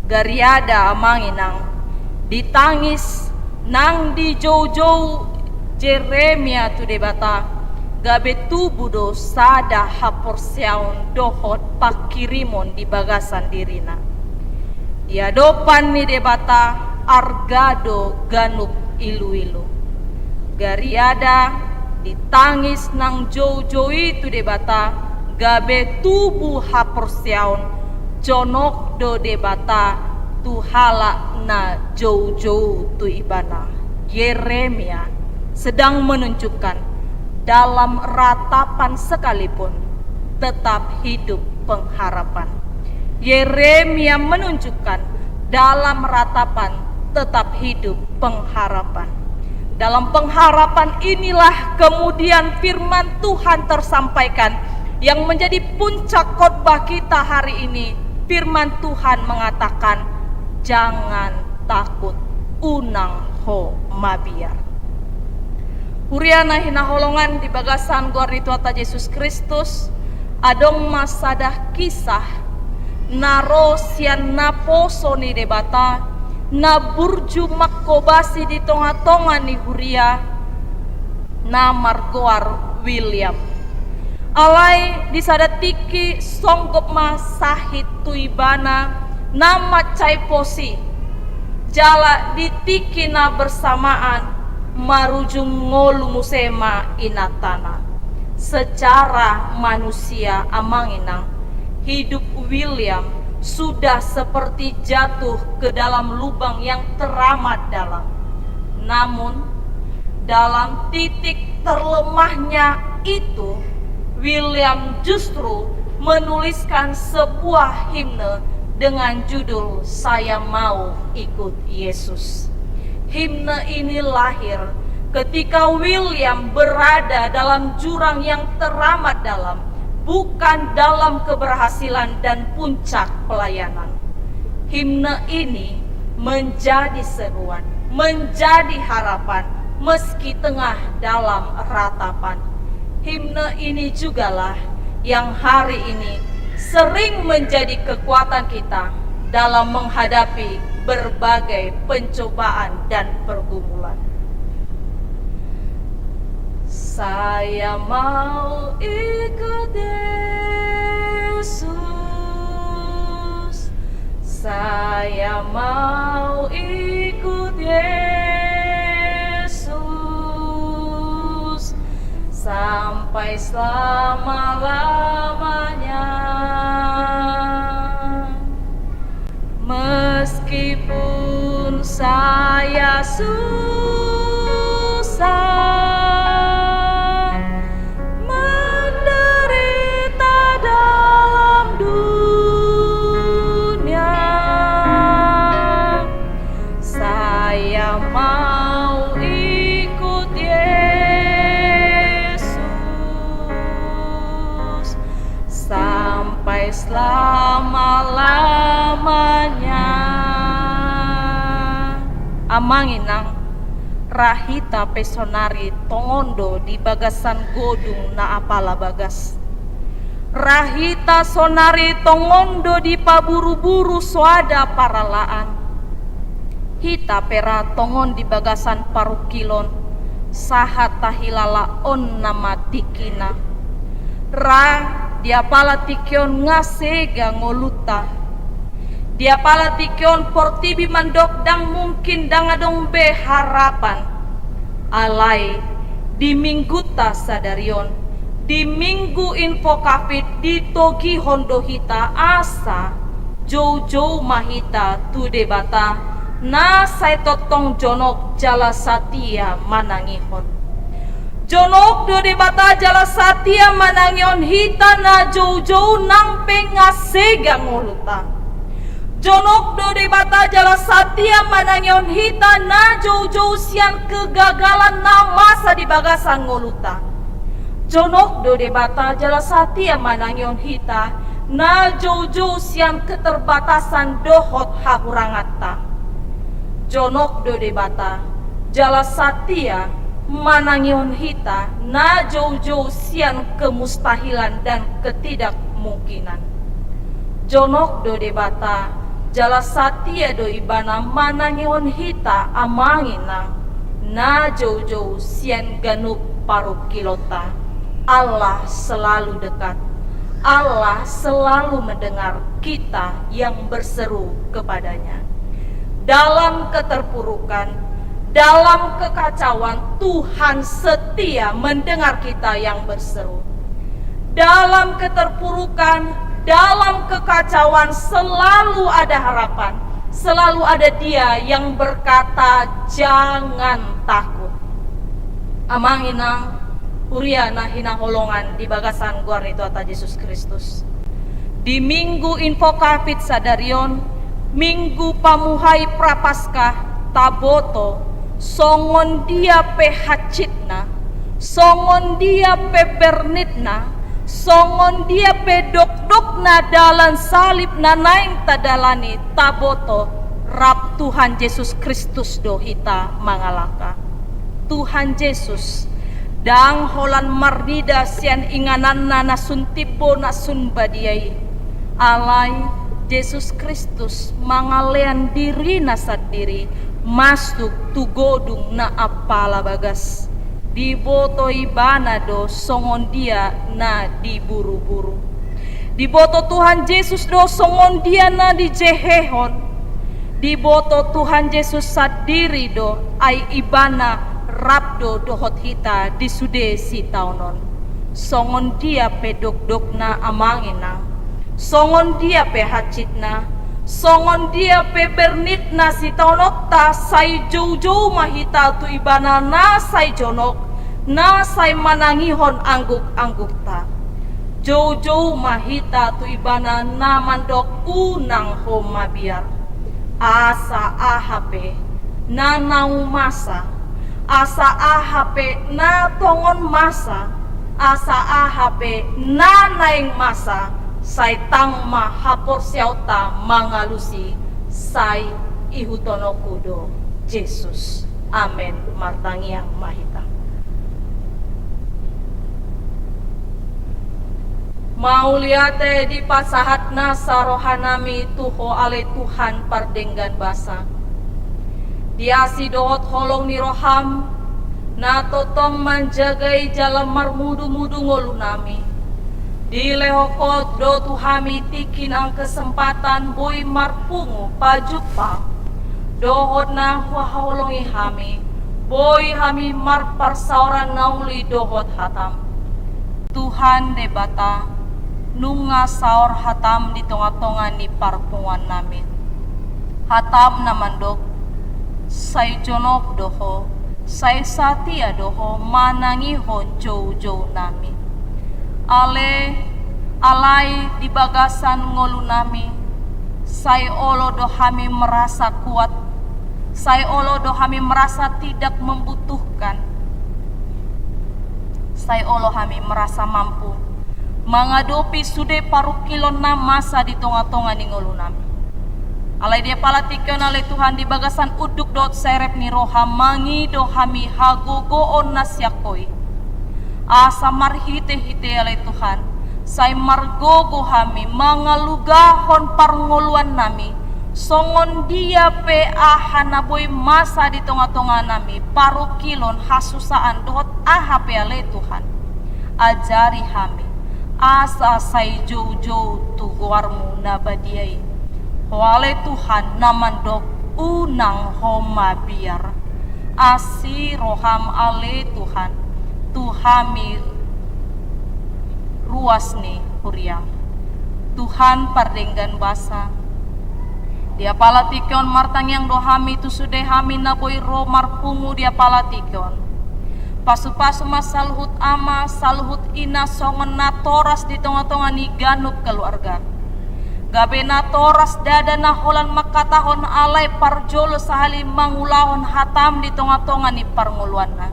Gariada, amang inang, di tangis nang dijoujou Jeremia tu Debata, gabe tubu do sada haporseaon dohot pangkirimon di bagasan dirina. Di adopan ni Debata arga do ganup iluilu. Gariada di tangis nang joujou i tu Debata gabe tubu haporseaon, jonok do Debata tu halak na joujou tu Ibana. Yeremia sedang menunjukkan, dalam ratapan sekalipun, tetap hidup pengharapan. Yeremia menunjukkan dalam ratapan tetap hidup pengharapan. Dalam pengharapan inilah kemudian firman Tuhan tersampaikan yang menjadi puncak khotbah kita hari ini. Firman Tuhan mengatakan, "Jangan takut, unang ho mabiar." Huria na hinaholongan di bagasan goar ni Tuhanta Jesus Kristus, adong ma sada kisah na ro sian naposo ni Debata, na burju mangkobasi di tonga-tonga ni huria, na margoar William. Alai di sada tingki songgop ma sahit tu ibana na mansai pos i. Jala di tingki na bersamaan marujung ngolu muse ma inantana. Secara manusia, amang inang, hidup William sudah seperti jatuh ke dalam lubang yang teramat dalam. Namun, dalam titik terlemahnya itu, William justru menuliskan sebuah himne dengan judul Saya Mau Ikut Yesus. Himne ini lahir ketika William berada dalam jurang yang teramat dalam, bukan dalam keberhasilan dan puncak pelayanan. Himne ini menjadi seruan, menjadi harapan meski tengah dalam ratapan. Himne ini jugalah yang hari ini sering menjadi kekuatan kita dalam menghadapi berbagai pencobaan dan pergumulan. Saya mau ikut Yesus, saya mau ikut Yesus sampai selama-lamanya. Meskipun saya susah menderita dalam dunia, saya mau ikut Yesus sampai selama-lamanya. Amang inang, ra hita pe sonari tongon do di bagasan godung na apala bagas. Ra hita sonari tongon do dipaburu-buru soada paralaan. Hita pe ra tongon di bagasan parungkilon, sahat tahilala on nama tingkina. Ra di apala tingki on nga sega ngolunta. Di apala tingki on portibi mandok ndang mungkin, ndang adong be harapan. Alai di minggunta sadari on, di minggu Info Covid, ditogihon do hita asa joujou ma hita tu Debata na sai tongtong jonok jala satia manangihon. Jonok do Debata jala satia manangihon hita na joujou nang pe nga sega ngolunta. Jonok do Debata jala satia manangihon hita na joujou sian kegagalan na masa di bagasan ngolunta. Jonok do Debata jala satia manangihon hita na joujou sian keterbatasan dohot hahuranganta. Jonok do Debata jala satia manangihon hita na joujou sian kemustahilan dan ketidakmungkinan. Jonok do Debata jala satia do Ibana manangihon hita, amang inang, na joujou sian ganup parungkilonta. Allah selalu dekat. Allah selalu mendengar kita yang berseru kepada-Nya. Dalam keterpurukan, dalam kekacauan, Tuhan setia mendengar kita yang berseru. Dalam keterpurukan, dalam kekacauan, selalu ada harapan, selalu ada Dia yang berkata, "Jangan takut." Amang inang, huria na hinaholongan di bagasan goar ni Tuhanta Jesus Kristus. Di Minggu Invocavit sadari on, Minggu Pamuhai Prapaskah, taboto songon dia pe hansitna, songon dia pe bernitna, songon dia pe dokdokna dalan salib na naeng tadalani, taboto rap Tuhan Jesus Kristus do hita mangalangka. Tuhan Jesus, ndang holan marnida sian ingananna na sun timbo na sun badia i. Alai Jesus Kristus mangalean dirina sandiri masuk tu godung na ampala bagas. Diboto ibana do songon dia na diburuburu. Diboto Tuhan Jesus do songon dia na dijehehon. Diboto Tuhan Jesus sandiri do, ai ibana rap do dohot hita di sude sitaonon. Songon dia pe dokdokna, amang inang, songon dia pe hansitna, songon dia pe bernitna sitaononta, sai joujou ma hita tu ibana na sai jonok, na sai manangihon angguk-anggukta. Joujou ma hita tu ibana na mandok unang ho mabiar. Asa aha pe na naung masa, asa aha pe na tongon masa, asa aha pe na naeng masa, sai tang ma haporseaonta mangalusi, sai ihuthononku do Jesus. Amen. Martangiang ma hita. Mauliate dipasahat nasa rohanami tu Ho ale Tuhan pardenggan basa. Di asi dohot holong ni roham, na tongtong manjagai jala marmudumudu ngolunami. Dilehon Ho do tu hami tingki nang kesempatan boi marpungu pajumpa dohot na huhaholongi hami, boi hami marparsaoran na uli dohot hatam. Tuhan Debata, nunga saor hatam di tongatonga ni parpunguannami. Hatam na mandok, sai jonok do Ho, sai satia do Ho manangihon joujounami. Ale, alai di bagasan ngolunami, sai olo do hami merasa kuat, sai olo do hami merasa tidak membutuhkan, sai olo hami merasa mampu mangadopi sude parungkilon na masa di tongatonga ni ngolunami. Alai di apala tingki on ale Tuhan, di bagasan unduk dohot serep ni roha mangido hami hagogoon na sian Ho i. Asa marhitehite ale Tuhan, sai margogo hami mangalugahon parngoluannami, songon dia pe aha na boi masa di tongatonganami, parungkilon, hasusaan dohot aha pe ale Tuhan. Ajari hami asa sai joujou tu goarmu na badia i. Ho ale Tuhan na mandok unang ho mabiar. Asi roham ale Tuhan tu hami ruas ni huriam. Tuhan pardenggan basa, di apala tingki on martangiang do hami tu sude hami na boi ro marpungu di apala tingki on. Pasupasu ma saluhut ama, saluhut ina songon natoras di tongatonga ni ganup keluarga. Gabe natoras ndada na holan mangkatahon alai parjolo sahali mangulahon hatam di tongatonga ni parngoluanna.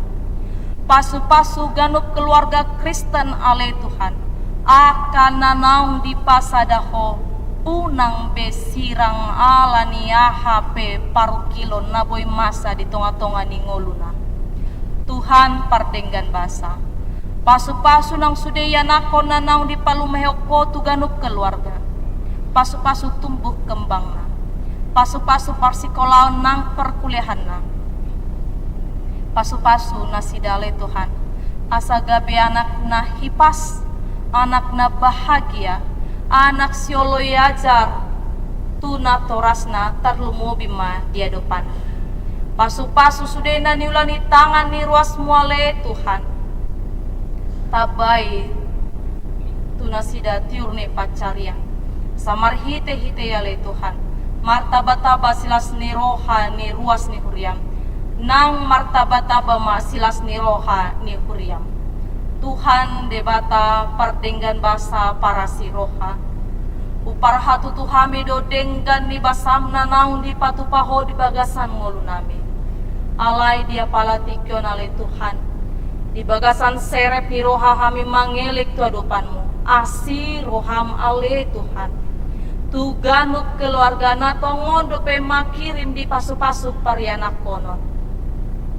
Pasupasu ganup keluarga Kristen ale Tuhan, angka na naung dipasada Ho, unang be sirang ala ni aha pe parungkilon na boi masa di tongatonga ni ngoluna. Tuhan pardenggan basa, pasupasu nang sude ianakhon na naung dipalumehon Ho tu ganup keluarga. Pasupasu tumbuh kembangna. Pasupasu parsikolaon nang parkuliahanna. Pasupasu nasida ale Tuhan, asa gabe anak na hipas, anak na bahagia, anak sioloi ajar tu natorasna, tarlumobi ma di adopanmu. Pasupasu sude na niula ni tangan ni ruasmu ale Tuhan. Tambai tu nasida tiur ni pansarian. Asa marhitehite i ale Tuhan, martabataba silas ni roha ni ruas ni huriam, nang martabataba ma silas ni roha ni huriam. Tuhan Debata pardenggan basa, parasi roha, Parhatutu hami do denggan ni basam na naung dipatupa Ho di bagasan ngolunami. Alai di apala tingki on ale Tuhan, di bagasan serep ni roha hami mangelek tu adopanMu. Asi rohaM ale Tuhan, tu ganup keluarga na tongon dope mangkirim di pasupasu parianakhonon.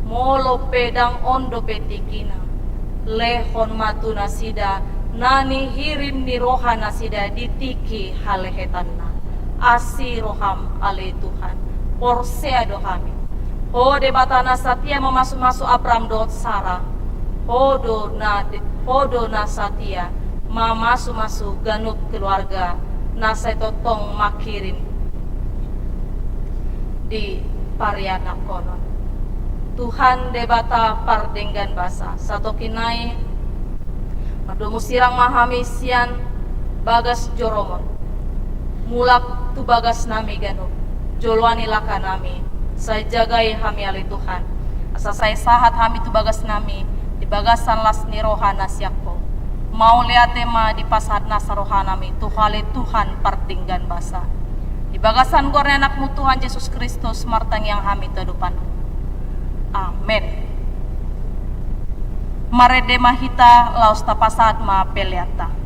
Molo pe ndang on dope tingkina, lehon ma tu nasida na nihirim ni roha nasida di tingki halehetanna. Asi rohaM ale Tuhan, porsea do hami. Ho Debata na satia mamasumasu Abraham dohot Sara. Ho do na, Ho do na satia mamasumasu ganup keluarga na sai tongtong mangkirim di parianakhonon. Tuhan Debata pardenggan basa, satongkin nai mardomu sirang ma hami sian bagas joroMon, mulak tu bagasnami ganup, joloani langkanami, sai jagai hami ale Tuhan, asa sai sahat hami tu bagasnami di bagasan las ni roha na sian Ho. Mauliate ma dipasahat nasa rohanami tu Ho ale Tuhan pardenggan basa. Di bagasan goar ni AnakMu Tuhan Jesus Kristus martangiang hami tu adopanMu. Amen. Marende ma hita laos tapasahat ma peleanta.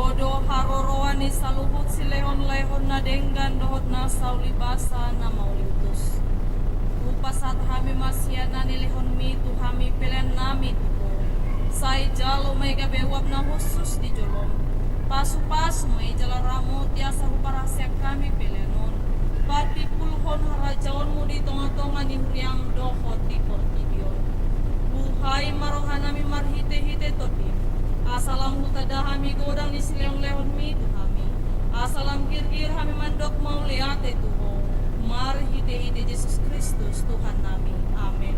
Ho do haroroan ni saluhut silehonlehon na denggan dohot na saulibasa na mauliutus. Hupasahat hami ma sian na nilehonmi tu hami peleannami tu Ho. Sai jalo ma i gabe uap na hushus di jolom. Pasupasu ma i jala ramoti asa huparhaseang hami pelean on. Patimbulhon harajaonmu di tongatonga ni huriam dohot di portibi on. Buhai ma rohanami marhitehite Tondim, asa lam hutanda hami godang ni silehonlehonmi tu hami, asa lam girgir hami mandok mauliate tu Ho, marhitehite Jesus Kristus Tuhannami. Amen.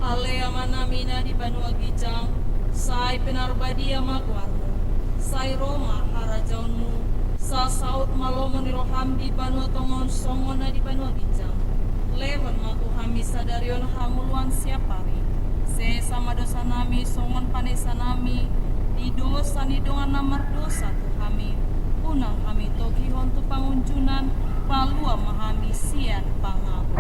Ale Amanami na di banua ginjang, sai pinarbadia ma goarmu, sai ro ma harajaonmu, sai saut ma lomo ni roham di banua tonga on songon na di banua ginjang. Lehon ma tu hami sadari on hangoluan siapari. Sesa ma dosanami songon panesanami di dosa ni dongan na mardosa tu hami. Unang hami togihon tu pangunjunan, palua ma hami sian pangago.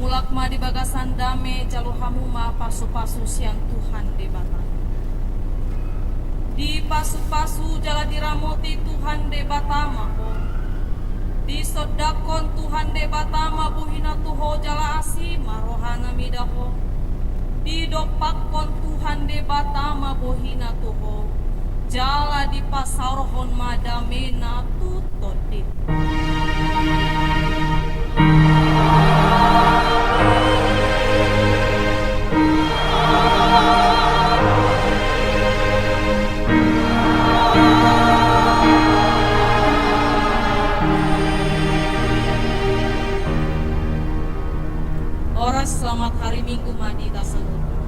Mulak ma di bagasan dame, jalo hamu ma pasupasu sian Tuhan Debata. Dipasupasu jala diramoti Tuhan Debata ma ho. Disondangkon Tuhan Debata ma bohina tu ho jala asi ma rohana mida ho. Didompakkon Tuhan Debata ma bohina tu ho. Jala dipasaorhon ma damena tu tondim. Horas, selamat hari Minggu ma di hita saluhut.